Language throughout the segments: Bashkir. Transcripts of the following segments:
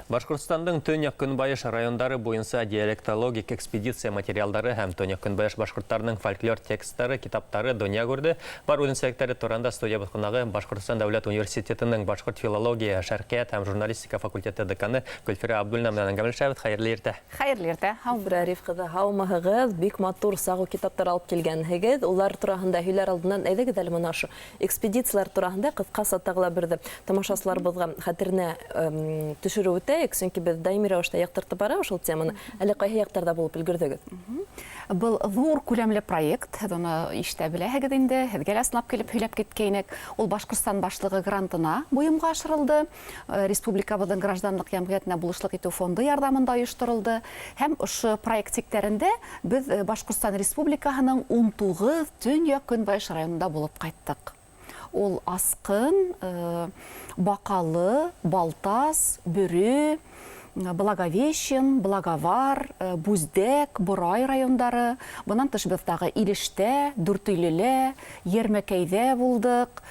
Башҡортостандың төньяҡ-көнбайыш райондары буйынса диалектологик экспедиция материалдары һәм төньяҡ-көнбайыш башҡорттарының фольклор тексттары, китаптары донъя күрҙе. Бар үҙенсәлектәре туранда студиябыҙ ҡунағы Башҡортостан дәүләт университетының башҡорт филология, шәрҡиәт һәм журналистика факультеты деканы Гөлфирә Абдуллина менән әңгәмәләшәбеҙ. Хәйерле иртә! Хәйерле иртә! Гөлфирә Риф ҡыҙы, һаумыһығыҙ! Бик матур сағыу китаптар алып килгәнһегеҙ. Улар тураһында һөйләр алдынан әйҙәгеҙ әле бына ошо экспедициялар тураһында ҡыҫҡаса тағы ла берҙе тамашасыларыбыҙға хәтеренә төшөрөп үтәйек, сөнки беҙ даими рәүештә яҡтыртып барабыҙ шул теманы. Әле ҡайһы яҡтарҙа булып өлгөрҙөгөҙ? Был ҙур күләмле проект, һеҙ уны ишетә беләһегеҙ инде, һеҙгә лә ысынлап килеп һөйләп киткәйнек. Ул Башҡортостан Башлығы грантына бойомға ашырылды, республикабыҙҙың гражданлыҡ йәмғиәтенә булышлыҡ итеү фонды ярҙамында ойошторолдо. Һәм ошо проект сиктәрендә беҙ Башҡортостан Республикаһының 19 төньяҡ-көнбайыш районында булып ҡайттыҡ. Ул Асҡын, Баҡалы, Балтас, Бөрө, Благовещен, Благовар, Бүздәк, Борай райондары. Бынан тыш беҙ тағы Илештә, Дүртөйлөлә, Йәрмәкәйҙә булдыҡ,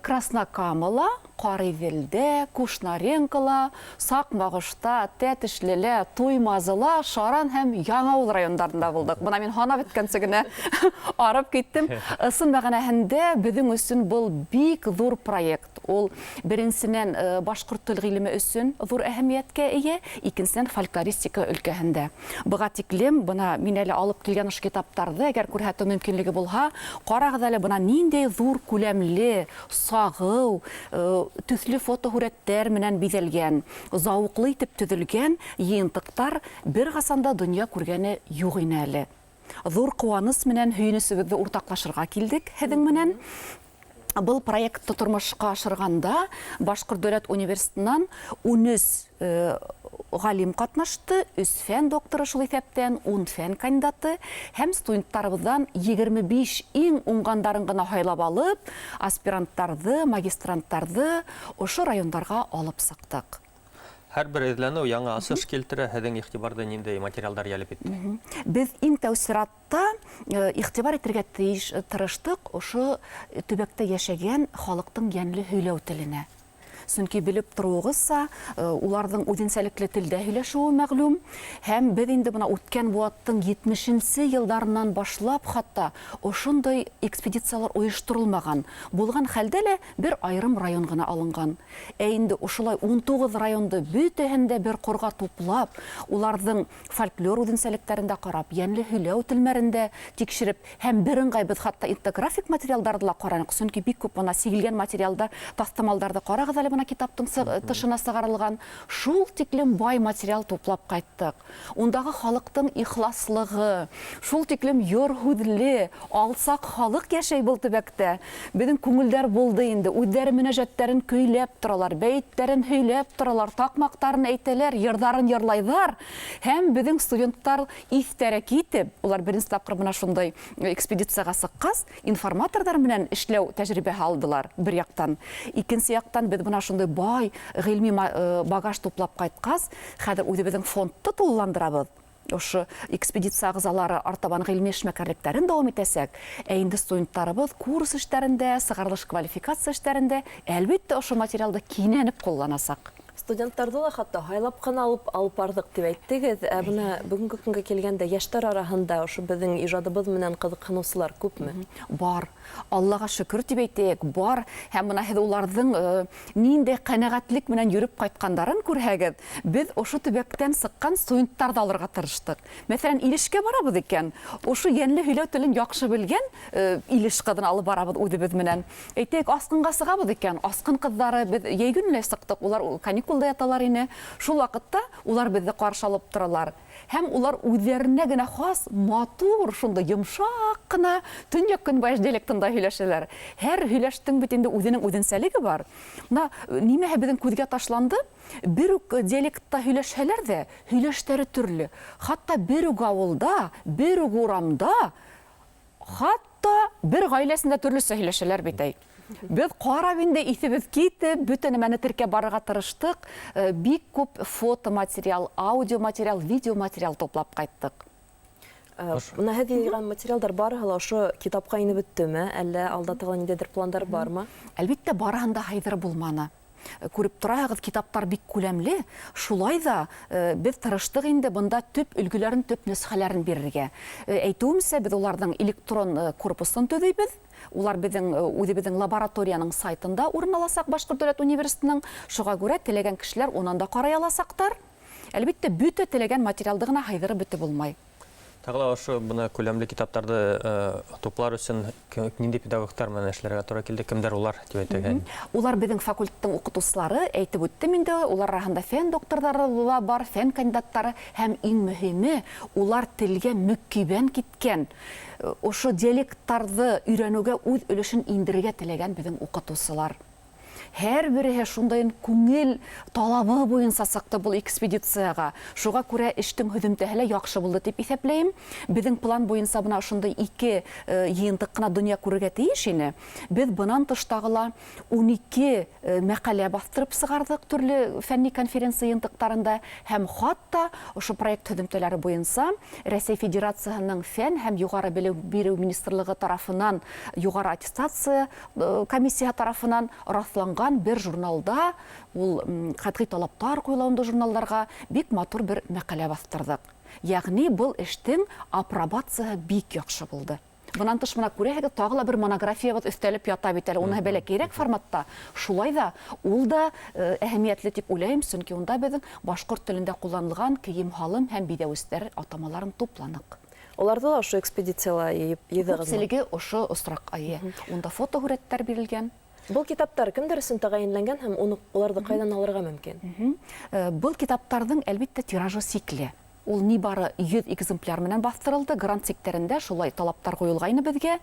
Краснокамала, Ҡариҙелдә, Кушнаренкола, Саҡмағошта, Тәтешлелә, Туймазыла, Шаран һәм Яңауыл райондарында булдыҡ. Бына мин һанап бөткәнсе генә арып киттем. Ысын мәғәнәһендә беҙҙең өсөн был бик ҙур проект. Ул беренсенән башҡорт тел ғилеме өсөн ҙур әһәмиәткә эйә, икенсенән фольклористика өлкәһендә. Быға тиклем бына мин әле алып килгән ошо китаптарҙы, әгәр күрһәтеү мөмкинлеге булһа, ҡарағыҙ әле бына ниндәй ҙур күләмле, сағыу, төҫлө фотоһүрәттәр менән биҙәлгән, зауыҡлы итеп төҙөлгән йыйынтыҡтар бер ҡасан да донъя күргәне юҡ ине әле. Ҙур ҡыуаныс менән һөйөнөсөбөҙҙө уртаҡлашырға килдек һеҙҙең менән. Был проектты тормошҡа ашырғанда Башҡорт дәүләт университетынан 13 ғалим ҡатнашты, 3 фән докторы, шул иҫәптән 10 фән кандидаты һәм студенттарыбыҙҙан 25 иң уңғандарын ғына һайлап алып, аспиранттарҙы, магистранттарҙы ошо райондарға алып сыҡтыҡ. Һәр бер эҙләнеү яңы асыш килтерә. Һеҙҙең иғтибарҙы ниндәй материалдар йәлеп итте? Беҙ иң тәү сиратта иғтибар итергә тейеш тырыштыҡ ошо төбәктә йәшәгән халыҡтың йәнле һөйләү теленә. Сөнки белеп тороуығыҙса, уларҙың үҙенсәлекле телдә һөйләшеүе мәғлүм. Һәм беҙ инде бына үткән быуаттың 70-нсе йылдарынан башлап хатта ошондай экспедициялар ойошторолмаған. Булған хәлдә лә бер айырым район ғына алынған. Ә инде ошолай 19 районды бөтәһен дә бер ҡорға туплап, уларҙың фольклор үҙенсәлектәрен дә ҡарап, йәнле һөйләү телмәрен дә тикшереп, һәм бер ыңғай беҙ хатта этнографик материалдарҙы ла ҡараныҡ, сөнки бик күп бына сигелгән материалда таҫтамалдарҙы ҡарағыҙ әле бына китаптың тышына сығарылған. Шул тиклем бай материал туплап ҡайттыҡ. Ундағы халыҡтың ихласлығы, шул тиклем йор һүҙле, алсаҡ халыҡ йәшәй был төбәктә. Беҙҙең күңелдәр булды инде, үҙҙәре мөнәжәттәрен көйләп торалар, бәйеттәрен һөйләп торалар, таҡмаҡтарын әйтәләр, йырҙарын йырлайҙар. Һәм беҙҙең студенттар иҫтәре китеп, улар беренсе тапҡыр бына шундай экспедицияға сыҡҡас, информаторҙар менән эшләү тәжрибәһе алдылар бер яҡтан. Икенсе яҡтан беҙ бына шундай бай ғилми багаж туплап ҡайтҡас, хәҙер үҙебеҙҙең фондты тулыландырабыҙ. Ошо экспедиция ағзалары артабан ғилми эшмәкәрлектәрен дауам итәсәк. Ә инде студенттарыбыҙ курс эштәрендә, сығарылыш квалификация эштәрендә әлбиттә ошо материалды кинәнеп ҡулланасаҡ. Студенттарҙы ла хатта һайлап ҡына алып барҙыҡ тип әйттегеҙ. Ә бына бөгөнгө көнгә килгәндә йәштәр араһында ошо беҙҙең ижадыбыҙ менән ҡыҙыҡһыныусылар күпме? Бар. Аллаға шөкөр тип әйтәйек, бар. Һәм бына һеҙ уларҙың ниндәй ҡәнәғәтлек менән йөрөп ҡайтҡандарын күрһәгеҙ, беҙ ошо төбәктән сыҡҡан студенттарҙы алырға тырыштыҡ. Мәҫәлән, Илешкә барабыҙ икән, ошо йәнле һөйләү телен яҡшы белгән Илеш ҡыҙын алып барабыҙ үҙебеҙ менән. Әйтәйек, Асҡынға сығабыҙ икән, Асҡын ҡыҙҙары беҙ йәй көнө лә сыҡтыҡ, улар каникулда яталар ине. Шул ваҡытта улар беҙҙе ҡаршы алып торалар. Һәм улар үҙҙәренә генә хас матур, шундай йомшаҡ ҡына төньяҡ-көнбайыш диалектында һөйләшәләр. Һәр һөйләштең бит инде үҙенең үҙенсәлеге бар. Бына нимәһе беҙҙең күҙгә ташланды? Бер үк диалектта һөйләшһәләр ҙә, һөйләштәре төрлө. Хатта бер үк ауылда, бер үк урамда, хатта бер ғаиләсендә төрлөсә һөйләшәләр бит әй. Беҙ ҡарап инде иҫебеҙ китеп, бөтә нәмәне теркәп барырға тырыштыҡ. Бик күп фотоматериал, аудиоматериал, видеоматериал туплап ҡайттыҡ. Бына һеҙ йыйған материалдар барыһы ла ошо китапҡа инеп бөттөмө? Әллә алда тағы ниндәйҙер пландар бармы? Әлбиттә, барыһын да һыйҙырып булманы. Күреп тораһығыҙ, китаптар бик күләмле. Шулай ҙа беҙ тырыштыҡ инде бында төп өлгөләрен, төп нөсхәләрен бирергә. Әйтеүемсә, беҙ уларҙың электрон корпусын төҙөйбөҙ. Улар беҙҙең үҙебеҙҙең лабораторияның сайтында урын аласаҡ Башҡорт дәүләт университетының. Шуға күрә теләгән кешеләр унан да ҡарай аласаҡтар. Әлбиттә, бөтә теләгән материалды ғына һыйҙырып бөтөп булмай. Тағы ла ошо бына күләмле китаптарды туплар өсөн ниндәй педагогтар менән эшләргә тура килде, кемдәр улар тип әйтергә? Улар беҙҙең факультеттың уҡытыусылары, әйтеп үттем инде, улар араһында фән докторҙары ла бар, фән кандидаттары һәм иң мөһиме, улар телгә мөкиббән киткән, ошо диалекттарҙы өйрәнеүгә үҙ өлөшөн индерергә теләгән беҙҙең уҡытыусылар. Һәр береһе шундайын күңел талабы буйынса сыҡты был экспедицияға. Шуға күрә эштең һөҙөмтәһе лә яҡшы булды тип иҫәпләйем. Беҙҙең план буйынса бына ошондай 2 йыйынтыҡ ҡына донъя күрергә тейеш ине. Беҙ бынан тыш тағы ла 12 мәҡәлә баҫтырып сығарҙыҡ төрлө фәнни конференция йыйынтыҡтарында һәм хатта ошо проект һөҙөмтәләре буйынса Рәсәй Федерацияһының фән һәм юғары белем биреү министрлығы тарафынан юғары аттестация комиссияһы тарафынан раҫланған бер журналда, ул ҡәтғи талаптар ҡуйыла унда журналдарға, бик матур бер мәҡәлә баҫтырҙыҡ. Йәғни был эштең апробацияһы бик яҡшы булды. Бынан тыш бына күрәһегеҙ, тағы ла бер монографиябыҙ өҫтәлеп ята бит әле, уныһы бәләкәйерәк форматта. Шулай ҙа ул да әһәмиәтле тип уйлайым, сөнки унда беҙҙең башҡорт телендә ҡулланылған кейем-һалым һәм биҙәүестәр атамаларын тупланыҡ. Уларҙы ла ошо экспедицияла йыйып йыйҙығыҙмы? Күпселеге ошо осраҡ, эйе. Унда фотоһүрәттәр бирелгән. Был китаптар кемдәр өсөн тәғәйенләнгән һәм уны уларҙы ҡайҙан алырға мөмкин? Был китаптарҙың әлбиттә тиражы сикле. Ул ни бары 100 экземпляр менән баҫтырылды, грант сиктәрендә шулай талаптар ҡуйылғайны беҙгә.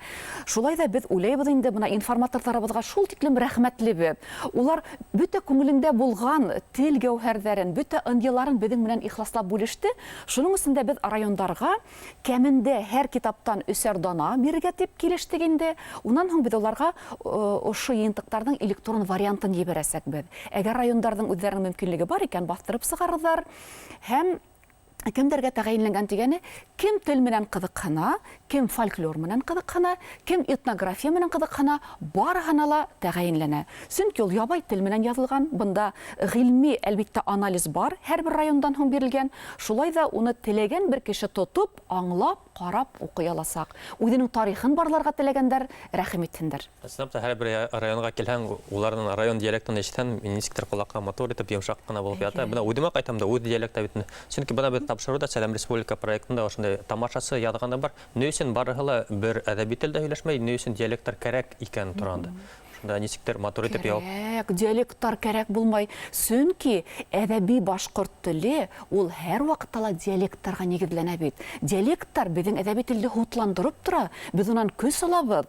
Шулай ҙа беҙ уйлайбыҙ инде, бына информаторҙарыбыҙға шул тиклем рәхмәтлебеҙ. Улар бөтә күңелендә булған тел гәүһәрҙәрен, бөтә ынйыларын беҙҙең менән ихласлап бүлеште. Шуның өсөн дә беҙ райондарға кәмендә һәр китаптан өсәр дана бирергә тип килештек инде. Унан һуң беҙ уларға ошо йыйынтыҡтарҙың электрон вариантын ебәрәсәкбеҙ. Әгәр райондарҙың үҙҙәренең мөмкинлеге бар икән, баҫтырып сығарырҙар. Һәм кемдәргә тәғәйенләнгән тигәне, кем тел менән ҡыҙыҡһына, кем фольклор менән ҡыҙыҡһына, кем этнография менән ҡыҙыҡһына, барыһына ла тәғәйенләнә. Сөнки ул ябай тел менән яҙылған, бында ғилми, әлбиттә, анализ бар, һәр бер райондан һуң бирелгән. Шулай ҙа уны теләгән бер кеше тотоп, аңлап, ҡарап уҡый аласаҡ. Үҙенең тарихын барларға теләгәндәр рәхим итһендәр. Ысынлап та, һәр бер районға килһәң, уларҙың район диалектын ишетһәң, нисектер ҡолаҡҡа матур итеп, йомшаҡ ҡына булып ята. Бына үҙемә ҡайтам да, үҙ диалекта бит инде. Сөнки бына беҙ тапшырыуҙа Сәләм Республика проектында ошондай тамашасы яҙғаны бар. Ни өсөн барыһы ла бер әҙәби телдә һөйләшмәй, ни өсөн диалекттар кәрәк икән торғанда? Шунда нисектер матур итеп яуап. Кәрәк, диалекттар кәрәк булмай. Сөнки әҙәби башҡорт теле ул һәр ваҡытта ла диалекттарға нигеҙләнә бит. Диалекттар беҙҙең әҙәби телде һутландырып тора, беҙ унан көс алабыҙ.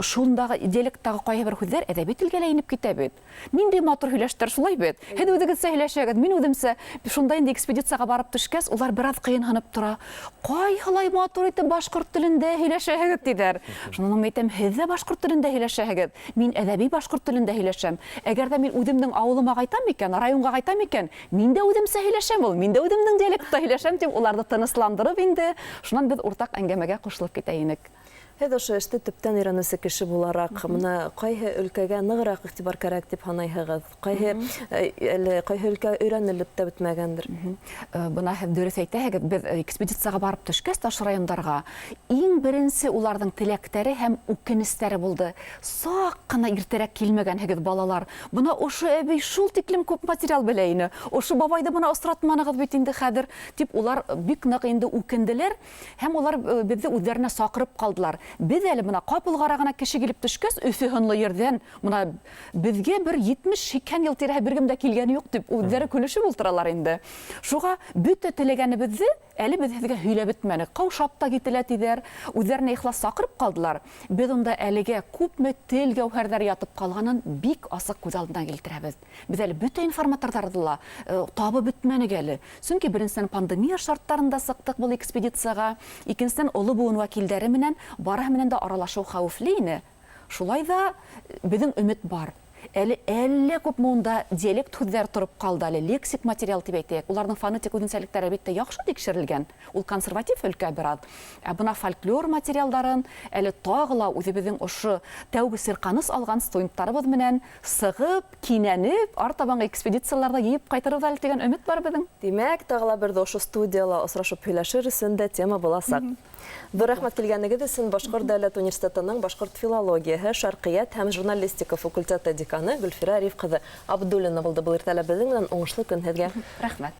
Шундағы диалекттағы ҡайһы бер һүҙҙәр әҙәби телгә лә инеп китә бит. Ниндәй матур һөйләштәр шулай бит. Һеҙ үҙегеҙсә һөйләшәгеҙ, мин үҙемсә. Шунда инде экспедицияға барып төшкәс, улар бер аҙ ҡыйынһынып тора. Ҡайһылай матур итеп башҡорт телендә һөйләшәһегеҙ тиҙәр. Шунан мин әйтәм, һеҙ ҙә башҡорт телендә һөйләшәһегеҙ. Мин әҙәби башҡорт телендә һөйләшәм. Әгәр ҙә мин үҙемдең ауылыма ҡайтам икән, районға ҡайтам икән, мин дә үҙемсә һөйләшәм ул, мин дә үҙемдең диалектта һөйләшәм тип уларҙы тынысландырып инде. Шунан беҙ уртаҡ әңгәмәгә ҡушылып китә инек. Һеҙ ошо эште төптән өйрәнеүсе кеше булараҡ, бына ҡайһы өлкәгә нығыраҡ иғтибар кәрәк тип һанайһығыҙ? Әле ҡайһы өлкә өйрәнелеп тә бөтмәгәндер? Бына һеҙ дөрөҫ әйтәһегеҙ, беҙ экспедицияға барып төшкәс таш райондарға иң беренсе уларҙың теләктәре һәм үкенестәре булды. Саҡ ҡына иртәрәк килмәгәнһегеҙ, балалар. Бына ошо әбей шул тиклем күп материал белә ине. Ошо бабайҙы бына осратманығыҙ бит инде хәҙер, тип улар бик ныҡ инде үкенделәр һәм улар беҙҙе үҙҙәренә саҡырып ҡалдылар. Беҙ әле бына ҡапылғара ғына кеше килеп төшкәс, Өфө һынлы ерҙән бына беҙгә бер етмеш-һикһән йыл тирәһе бер кем дә килгәне юҡ тип үҙҙәре көлөшөп ултыралар инде. Шуға бөтә теләгәнебеҙҙе әле беҙ һеҙгә һөйләп бөтмәнек. Ҡаушап та кителә тиҙәр, үҙҙәренә ихлас саҡырып ҡалдылар. Беҙ унда әлегә күпме тел гәүһәрҙәре ятып ҡалғанын бик асыҡ күҙ алдына килтерәбеҙ. Беҙ әле бөтә информаторҙарҙы ла табып бөтмәнек әле. Сөнки беренсенән пандемия шарттарында сыҡтыҡ был экспедицияға, икенсенән оло быуын вәкилдәре менән барыһы менән дә аралашыу хәүефле ине. Шулай ҙа беҙҙең өмөт бар. Әле әллә күпме унда диалект һүҙҙәр тороп ҡалды әле, лексик материал тип әйтәйек. Уларҙың фонетик үҙенсәлектәре әлбиттә яҡшы тикшерелгән. Ул консерватив өлкә бераҙ. Ә бына фольклор материалдарын әле тағы ла үҙебеҙҙең ошо тәүге сирҡаныс алған студенттарыбыҙ менән сығып, кинәнеп, артабанғы экспедицияларҙа йыйып ҡайтырбыҙ әле тигән өмөт бар беҙҙең. Тимәк, тағы ла берҙе ошо студияла осрашып һөйләшер өсөн дә тема буласаҡ. Ҙур рәхмәт килгәнегеҙ өсөн. Башҡорт дәүләт университетының башҡорт филологияһы, шәрҡиәт һәм журналистика факультеты деканы Гөлфирә Риф ҡыҙы Абдуллина булды был иртәлә беҙҙең менән. Уңышлы көн һеҙгә. Рәхмәт.